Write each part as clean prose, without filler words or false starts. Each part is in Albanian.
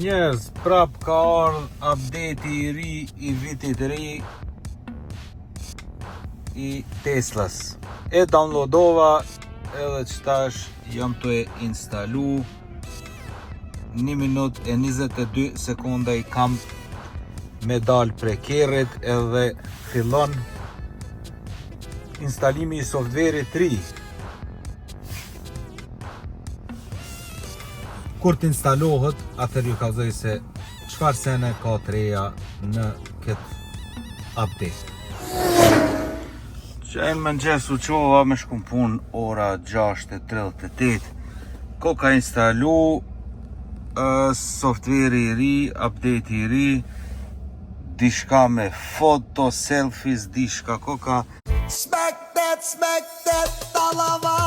Njerëz, prap ka ardhë update i ri i vitit ri i Teslas. E downloadova edhe qëtash jam tu e instalu 1 minut e 22 sekonda i kam me dal prej kerrit edhe fillon instalimi i softverit ri. Kur të instalohet, atëherë ju kallzoj se çfarë sene ka të reja në këtë update. Që në mëngjes u çova me shku n'punë ora 6.38 Koka instalu uh, softveri i ri, update i ri Dishka me foto, selfies, dishka koka Smack that, smack that, tallava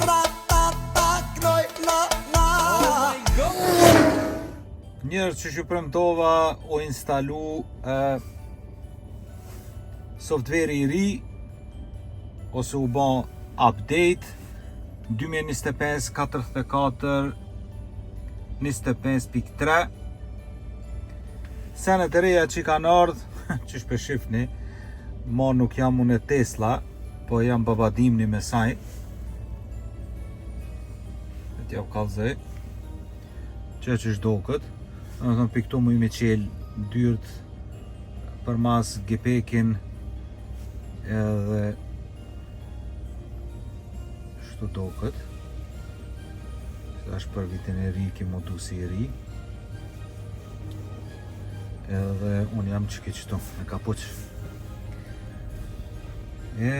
Tra ta ta, knoj na na Njerëz që që premtova u instalu uh, softveri i ri ose u ba update 2025 44 25.3 Senet e reja që kanë ardhë që shpe shifni Mo nuk jam unë e Tesla Po jam babadimni me saj E t'jau kallzoj Që që shdo këtë Në thonë për këtu mu i me qelë dyrt Përmas gepekin Edhe Shtu do këtë Se është për vitin e ri Ki modusi i ri Edhe unë jam që ki qëtu Me kapuq E,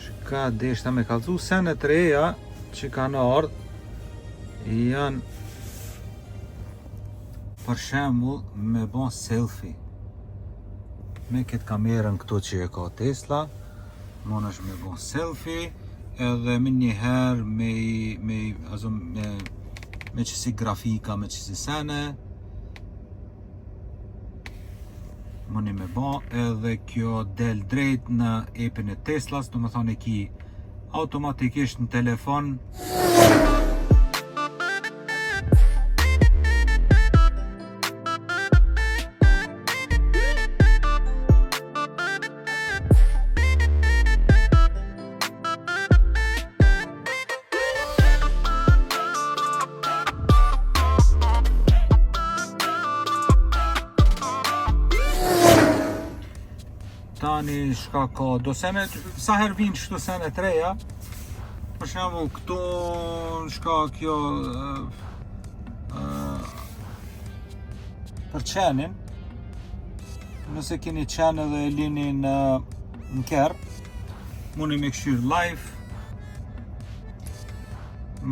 shka deshta me kallzu Senet reja që kanë ardhë Janë Për shembull me bo selfie Me këtë kamerën këtu që e ka Tesla Mund është me bo selfie Edhe me njëherë me, me, azo, me, me qësi grafika, me qësi sene Mundi me bo edhe kjo del drejt në appin e Teslas, do më thonë e ki automatikisht në telefon. Tani shka ka do sene, sa herë vinë qëto sene të reja, për shembull këtu shka kjo uh, uh, për qenin, nëse keni qenë edhe e lini në, në kerr, mundi me këshyrë live,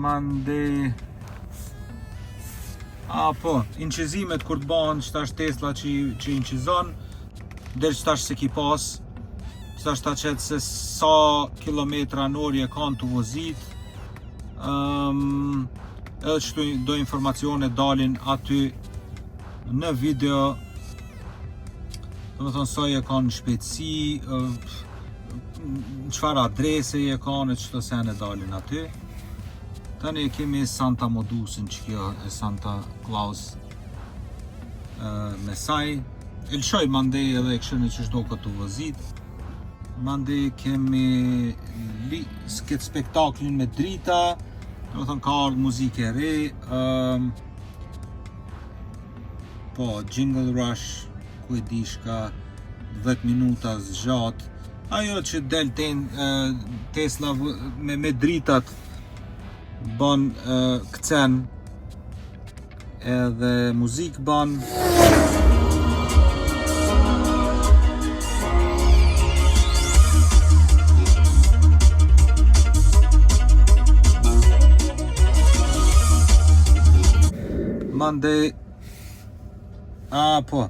mandej A, po, inqizimet kur të bahen që tash Tesla që, që inqizon, deri që tash se ki pas, që tash ta qetë se sa kilometra në orë je kanë të vozit, um, edhe qëtu do informacione dalin aty në video, do më thonë sa je kanë në shpejtësi, në çfarë adrese je kanë, e qëto sene dalin aty. Tani e kemi Santa Modusin që kjo e Santa Claus e, me saj. E lëshoj mandej edhe e këshyrni që shdo këtë vozit. Mandej kemi li, këtë spektaklin me drita, do më thonë ka ardhë muzikë e re, um, po, Jingle Rush, ku e di shka, 10 minuta zgjat, ajo që del ten, Tesla me, me dritat bën këcen edhe muzik bën Mandej A, po.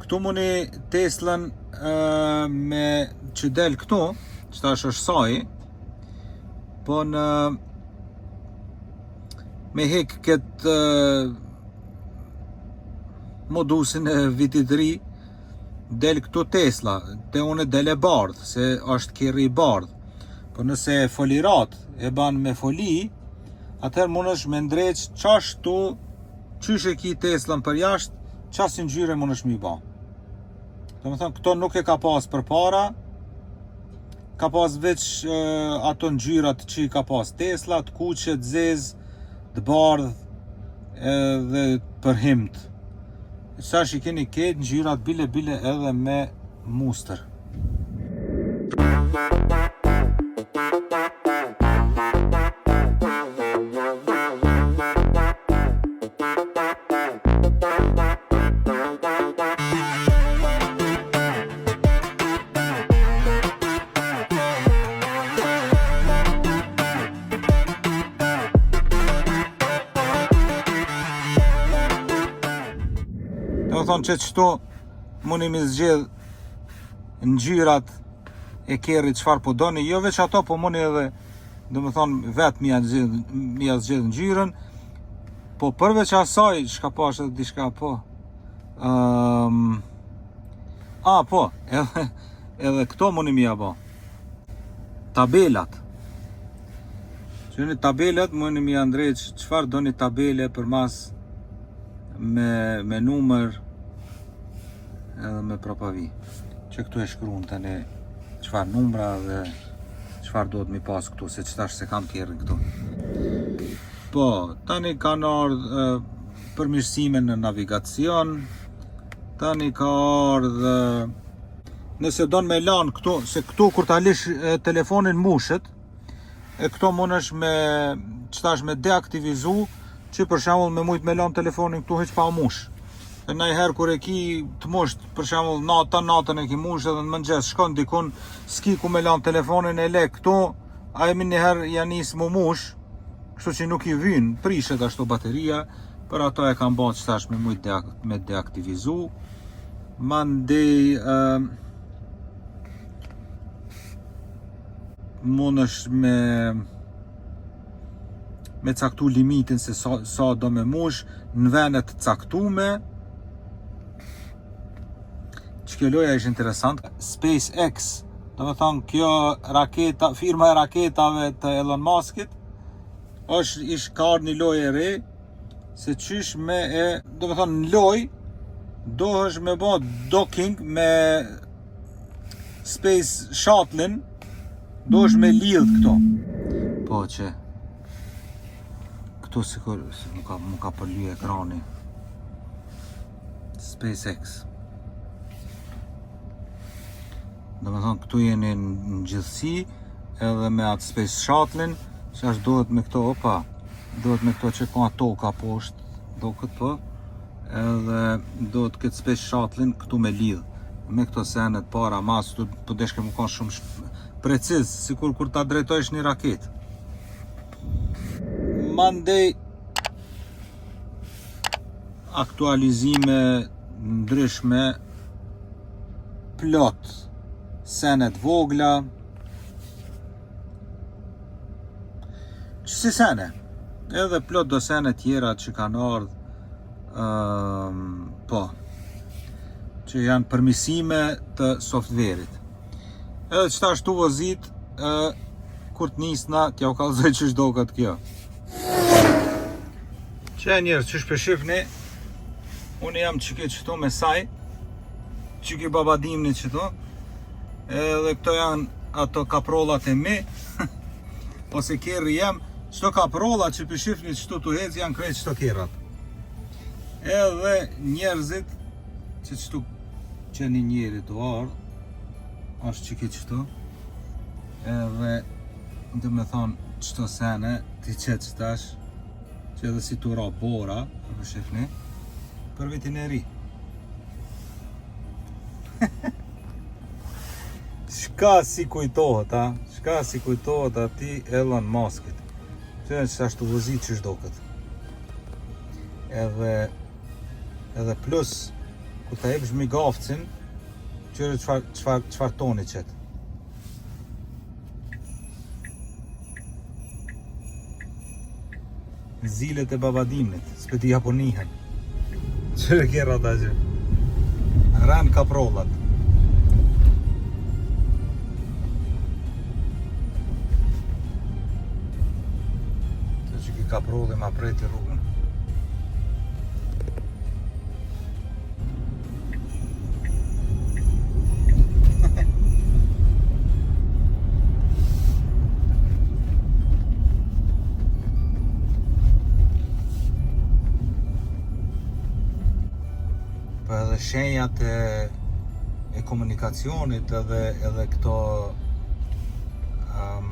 Këtu muni Teslën me që del këtu, që tash është saj, po në me hek këtë modusin e vitit të ri, del këtu Tesla, te unë del e bardhë, se është kerri i bardhë. Po nëse folirat e ban me foli, atëherë mundesh me ndreq qashtu qysh e ki Teslën për jashtë, qasi ngjyre mundesh mi ba. Domethonë, këto nuk e ka pas përpara, ka pas veç e, ato ngjyrat që i ka pas Tesla, të kuqe, të zezë, të bardhë edhe përhimt. Tash i keni ketë ngjyrat bile bile edhe me mustër. Domethonë që qëto Muni mi zgjedh ngjyrat e kerrit çfarë po doni, jo veç ato, po muni edhe domethonë vetë mi ja zgjedh, mi ja zgjedh ngjyrën. Po përveç asaj, çka pash edhe diçka po. Ëm um, A, po, edhe edhe këto muni mi ja bo. Tabelat. Që në tabelat muni mi ja ndreq çfarë doni tabele për mas me, me numër edhe me prapavi. Që këtu e shkruan tani çfarë numra dhe çfarë duhet mi pas këtu, se qëtash se kam kerrin këtu. Po, tani kanë ardhë përmirësime në navigacion, tani ka ardhë nëse don me lanë këtu, se këtu kur ta lish telefonin mushet, e këto mundesh me qëtash me deaktivizu, që për shembull me mujt me lanë telefonin këtu hiç pa u mush. E najherë kur e ki të musht, për shembull nata natën e ki mush edhe në mëngjes shkon dikun, s'ki ku me lanë telefonin e le këtu, ai menjëherë ja nis mu mush, kështu që nuk i vyn, prishet ashtu bateria, për ato e kam ba qëtash me mujt me deaktivizu. Mandej uh, mundesh me me caktu limitin se sa, sa do me mush në vene të caktume që kjo loja është interesant SpaceX domethonë kjo raketa firma e raketave të Elon Muskit është ish ka ardhë një lojë e re se qysh me e domethonë në lojë dohesh me bo docking me Space Shuttle-in dohesh me lidh këto po që këto sikur se më ka, më ka përly ekrani SpaceX Domethonë këtu jeni në gjithësi edhe me atë Space Shuttle-in që është duhet me këto opa duhet me këto që ka toka poshtë do këtë po edhe duhet këtë Space Shuttle-in këtu me lidh me këto senet para mas të po deshke me kanë shumë preciz sikur kur ta drejtojsh një raketë mandej aktualizime ndryshme plot senet vogla që si sene edhe plot do sene tjera që kanë ardhë um, po që janë përmisime të softverit edhe që tash tu vozit uh, kur të nisna t'jau kallzoj qysh doket kjo Që njerëz qysh pe shifni Unë jam që kjo qëtu me saj Që kjo baba dimni qëtu Edhe këto janë ato kaprollat e mi Ose kerri jem Qëto kaprolla që pe shifni qëtu tu hec janë krejt qëto kerrat Edhe njerëzit që qëtu që një njeri tu ardhë është që kjo qëtu Edhe domethonë qëto sene ti qetë që tash që edhe si tu ra bora po shifni për vitin e ri Shka si kujtohet, a? Shka si kujtohet ati Elon Muskit Që në që tash tu vozit qysh doket. Edhe edhe plus kur ta jepsh migafcin, qyre çfar çfar çfar toni qet. Zilet e babadimrit, s'pe di apo nihen. Qyre kerrat ata që? Ran kaprollat. Të që ki kaprolli ma preti rrugën. Po edhe shenjat e e komunikacionit edhe edhe këto um,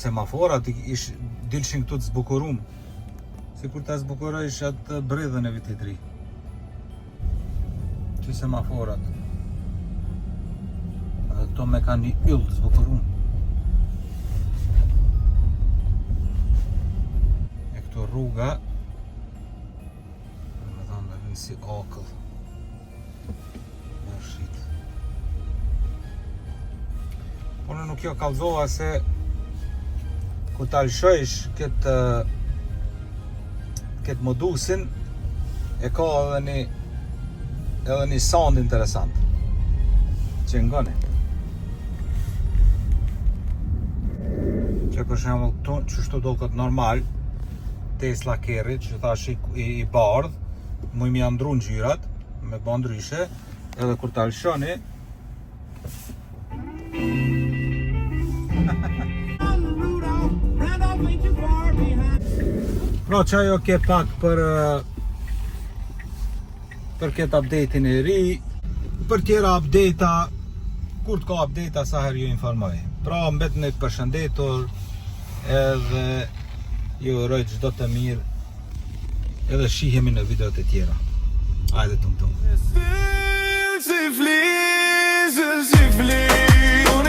semaforat ish dilshin këtu të zbukurum Sikur ta zbukurojsh atë bredhën e vitit ri. Që semaforat. Edhe këto me kanë një yll të zbukurum. E këto rruga, me thonë dhe vinë si akull. Me shit. Po në nuk jo kallzova se kur ta lëshojsh këtë këtë modusin e ka edhe një edhe një sound interesant që ngoni që për shembull këtu qështu doket normal Tesla kerri që thash i, i, i bardh muj me ia ndru ngjyrat me ba ndryshe edhe kur ta lëshoni Pra që ajo ke pak për për këtë update-in e ri për tjera update-a kur të ka update-a sa herë ju informoj pra mbetni të përshëndetur edhe ju uroj çdo të mirë Edhe shihemi në videot e tjera. Ajde tum tum. Si fli, si fli.